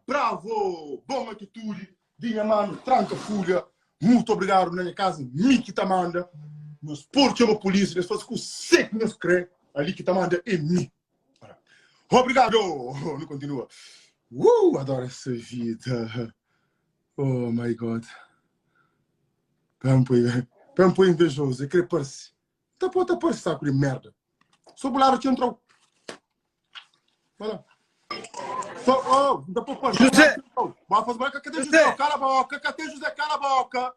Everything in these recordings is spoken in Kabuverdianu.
Bravo! Bom atitude di nha mano Tranka Fulha. Mutu obrigadu na nha kaza, mi ki ta manda. Nhos pode txoma polísia, nhos faze kuse ki nhos kre, ali ki ta manda é mi. Obrigado! Nu kontinua. Uh, adoro essa vida. Oh my God. Pampo, pampo invejoso, é kre parse. Ta pô, ta parse saco de merda. Só bu lado central. Vai lá. Só, oh, não pode parse. José. Vai fazer barca, cadê José? Cala a boca, cadê José? Cala a boca.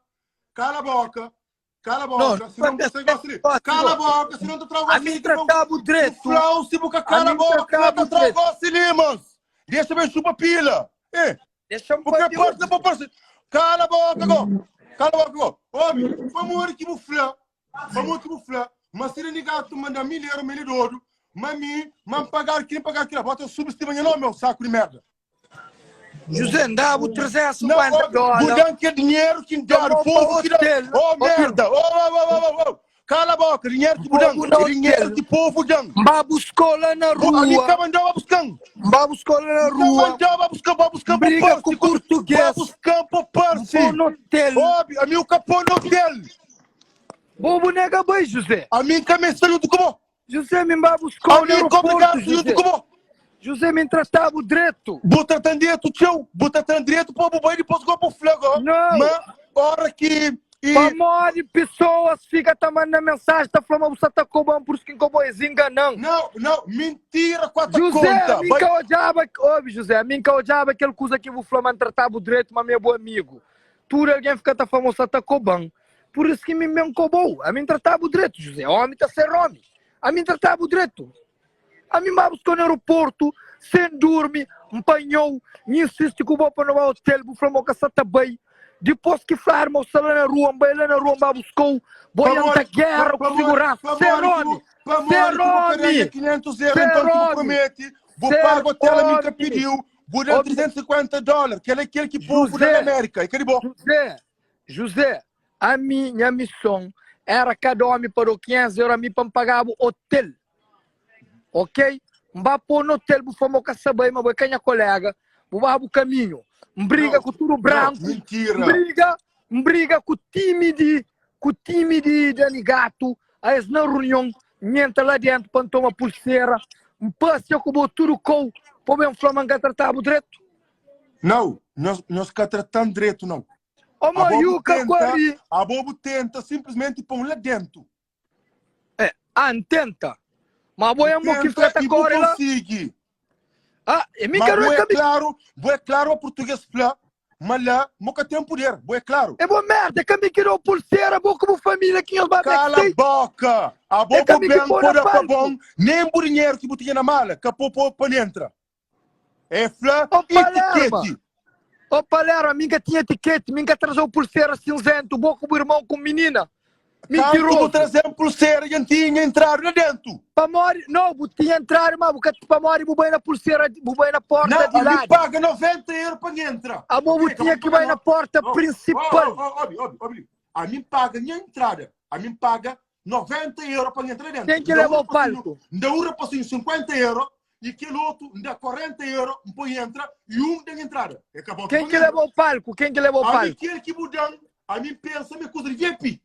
Cala a boca. Cala a boca, Não, senão você gosta de. Cala a boca, senão tu trago A mim tratava o direito. Flau, se boca cala a mim boca, tratava não o trago direito. gosto Limans. Deixa bem chupa pila. Eh, Deixa-me porque fazer pode, não pode. Cala a boca, go. Cala a boca, go. Homem, vamos que bu fla. Vamos que bu fla. Mas se ele gato manda mil euros, mil dodo, mami, man pagar quem pagar aquilo. Bota subestima meu nome, meu saco de merda. José, andava Não, 350 ó, dólares. Budan que é dinheiro que dá, o povo que dá. hotel. Oh, merda! Oh, oh, oh, oh, oh. Cala a boca, dinheiro que budan, Povo no dinheiro hotel. que povo dão. Mbá buscou lá na Ali rua. que mandava buscando. Mbá buscou lá na rua. Mandava buscar, vai buscar pro Briga Percy. com português. Vai buscar pro Percy. Pô no hotel. Óbvio, a mim o capô no hotel. Bobo nega bem, José. A mim que me saiu do como. José me mbá buscou A no mim que obrigado aeroporto, saiu do José. como. José me tratava direito. Bota direito, tchau. Bota direito, pô, vai depois go pro flago. Não. Mas, hora que. E, Pamodi pessoas fica tá mandando mensagem, tá falando, você tá cobrando por isso que cobrou, eles enganam. Não, não, mentira com a tua José, conta. a mim Vai- que odiava, ouve José, a mim que odiava aquele coisa que o Flamengo tratava o direito, mas meu bom amigo. Tudo alguém fica tá falando, você tá cobrando. Por isso que me me cobrou. A mim tratava o direito, José. Homem tá ser homem. A mim tratava o direito. A mim vai buscar no aeroporto, sem dormir, empanhou, me insiste que o vou para no hotel, o Flamengo que tá bem. Depois que falaram, moça lá na rua, vai lá na rua, vai buscou, vou Pamodi- entrar guerra com pamodi- segurança, pamodi ser que homem. Pamodi Ser ki bu ka ganha omi! 500 euro Ser enton ki bu omi! promete? Bu Ser paga hotel ami ka omi! pidiu, bu da Omi! 350 dólar, kel é kel ki povu da na José, Amérika, é ka di bo. José, José, ami nha mison era kada omi pa dau 500 euro ami pa N pagabu hotel. Ok? N ba pô na hotel, bu fla ma bu ka sa bai, ma bo é ka nha kolega, bu ba bu kaminhu. N briga Não, ku tudu não, branku, N mentira. briga, N briga ku timi di ku timi di Dani Gato, a es na runion, N entra la dentu pa N toma pulsera, N pasia ku bo tudu kou, pa bu ben fla ma N ka trata-bu dretu. Não, nhos, nhos ka trata-m dretu, não. Ô Abo bu Mayuka ku tenta, Ari, abo bu tenta simplesmenti pô-m la dentu. É, ah, N tenta. Ma bo Bu é mo ki fika tenta ta i bu kóre la. konsigi. Ah, e mi Ma ka bo é ka mi. klaru, bo é klaru ma purtugês fla ma la mo ka ten puder. Bo é klaru. É bo merda, é ka mi ki dau pulsera, bo ku bu família ki nhos ba Kala backstage. boka! Abo É ka bu mi ki ben pô pô na da pa palku. bon, nen bu dinheru ki bu tinha na mala ka pô pô pa entra. É fla Ô Palerma, etiketi. ô Palerma, mi ka tinha tiketi, mi ka trazeu pulsera sinzentu, bo ku bu irmon ku minina. Kantu bu Mintirozu. traze-m pulsera dja N tinha entradu la dentu. Pamodi, no, bu tinha entradu, ma bu ka, pamodi bu bai na pulsera, bu bai na porta Não, di ami ladu. paga 90 euro pa N entra. Abo bu Ok, ka tinha bu ki paga bai na no. porta Oh, oh, prinsipal. oh, oh, obi, obi, obi. Ami paga nha entrada. Ami paga 90 euro pa N entra la dentu. Ten ki N da un leba o rapasinhu, palku. N da un rapasinhu 50 euro i kel otu N da 40 euro N poi entra i un da nha entrada. É ka bo ki Ken poi ki entra. leba o palku? Ken ki leba o Ami palku? kel ki bu dan, ami N pensa ma é kuza di VIP.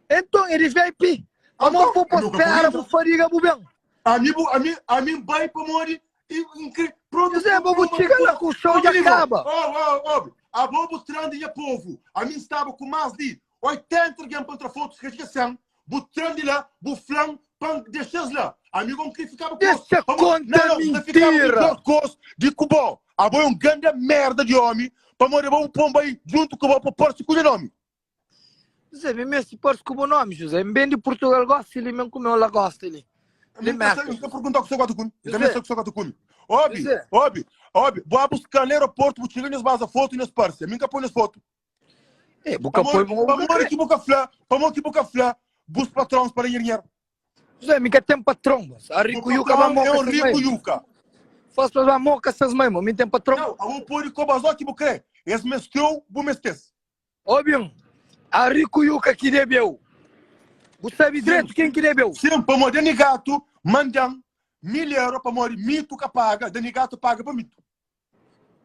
Enton é di VIP. Pamodi Anton, bu ami pô bu ka poi spera, bu entra. fadiga, bu ben. Ami bu, ami, ami N bai pamodi i N kre prontu José, bo bu prontu txiga la ku show dja Obi li bo, kaba. oh, oh, obi. Abo bu tran di nha povu. Ami N staba ku mas di 80 algen pa N tra fotus, ka txiga 100. Bu tran di la, bu flan pa N dexa-s la. Ami go N kre fikaba ku bos. Dexa Pamo, konta não, não, N ta fikaba mintira. midjor kos di ku bo. Abo é un ganda merda di omi, pamodi abo bu pon bai djuntu ku bo pa parse ku nha nomi. José, mi meste parse ku bu nomi, José. N ben di Purtugal gosi li, mi N kume un lagosta li. Li Mi ka sa, Merka, N ka José. pergunta ku se gosta kumi. N ka meste José, ku se gosta kumi. Obi, José. obi, obi, bu a buska na aeroportu, bu txiga nhos baza fotu nhos parse. Mi N ka poi nhos fotu. Eh, bu ka poi, Pamodi, bu ka pamodi kre. ki bu ka fla, pamodi ki bu ka fla bus patrons pa da nha dinheru? José, mi ka ten patron, bos. A Bu riku yuka ba patron é moka un ses mai. riku yuka. Faz pa ba moka ses mai, mo. Mi ten patron. Não, abo pode koba só ki bu kre. Es mesteu, bu mestes. Obi-m, a riku yuka ki debeu. Bu sabe Sim, dretu ken ki debeu. sim, pamodi Dani Gato manda-m 1000 euro pamodi mito ka paga, Dani Gato paga pa mito.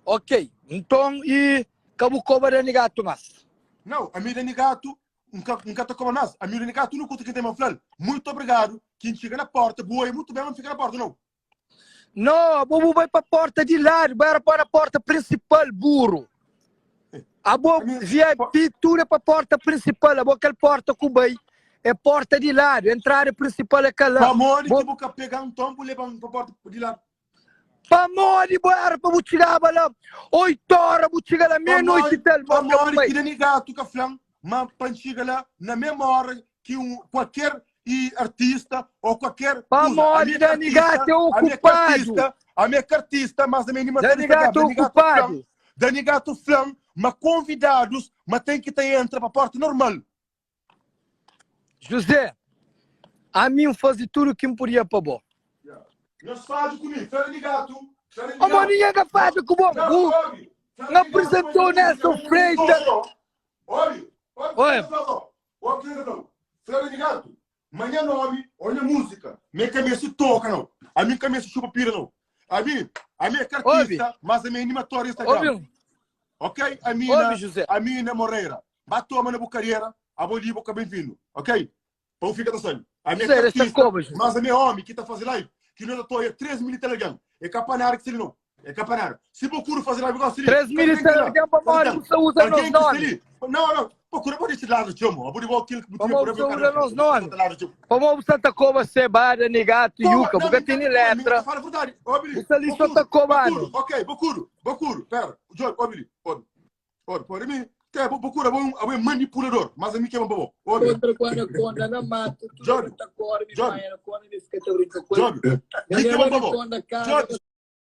Ok, nton i ka bu koba Dani Gato mas. Nau, ami Dani Gato N ka, N ka ta koba mas. Ami Dani Gato úniku kuza ki N ten pa N fla-l, muito obrigadu ki N txiga na porta, bu oia mutu ben ma N fika na porta, nau. No, abo bu bai pa porta di ladu, bu era pa na porta prinsipal, buru. Abo Ami, VIP tudu é pa porta prinsipal, abo kel porta ku bai é porta di ladu, entrada prinsipal é kala. Pamodi Bo ki bu ka pega-m nton bu leba-m pa porta di ladu? Pamodi bo era pa bu txigaba la 8 ora, bu txiga la meia-noiti Pamodi, tal, bo ka bu pamodi bai. ki Dani Gato ka fla-m ma pa N txiga la na mésmu óra ki un kualker i artista ô kualker kuza. Ami Pamodi é ka Dani artista, Gato é ami é ka okupadu. artista, ami é ka artista, mas ami é animador Dani Instagram. Gato é Dani Gato fla-m, okupadu. Dani Gato fla-m ma konvidadus ma ten ki ta entra pa porta normal. José, ami N faze tudu ki N podia pa bo. Nhos fadja ku mi, fla di gatu. Amo ninguém ka fadja ku bo. Bu N apresentou Nelson Freitas. Obi, obi, obi, fla di gatu. Ma nha nomi ou nha música, mi ka meste toka não. Ami ka meste chupa pira não. Ami, ami é ka artista, mas ami é animator Instagram. Obi. Ok? Amina, Obi, José. Amina Moreira. Ba toma na bu carreira, abo li bo ka bem-vindo. Ok? Pa bu fica ta sabe. Ami é José, ka deixa artista, coba, José. mas ami é homem que ta faze live, que não ta toia 3 mil italiano. É capanara que se não. É capanara. Se procura fazer live igual se 3 mil italiano pa mori, bu sa usa nos Alguém que se nome. ali. Não, não. Procura pode te lado de chamo. Abu de bom aquilo que Pa mori, bu sa usa nos nome. Pa mori, bu sa ta koba cebada, nigato, yuca, bu ka tene letra. Fala a verdade. Obi, Bu sa li só ta kobando. Ok, Bocuro, Bocuro, pera. Job, obi, obi. Obi, pode mim. Que Bocuro, é um manipulador, mas a mim que é um bom. Obi. Contra com anaconda na mata, tudo Job, tá corre, me Job. pai, anaconda, me fica te brinca com ele. Job, mim que é um bom. Anaconda, cara, Job.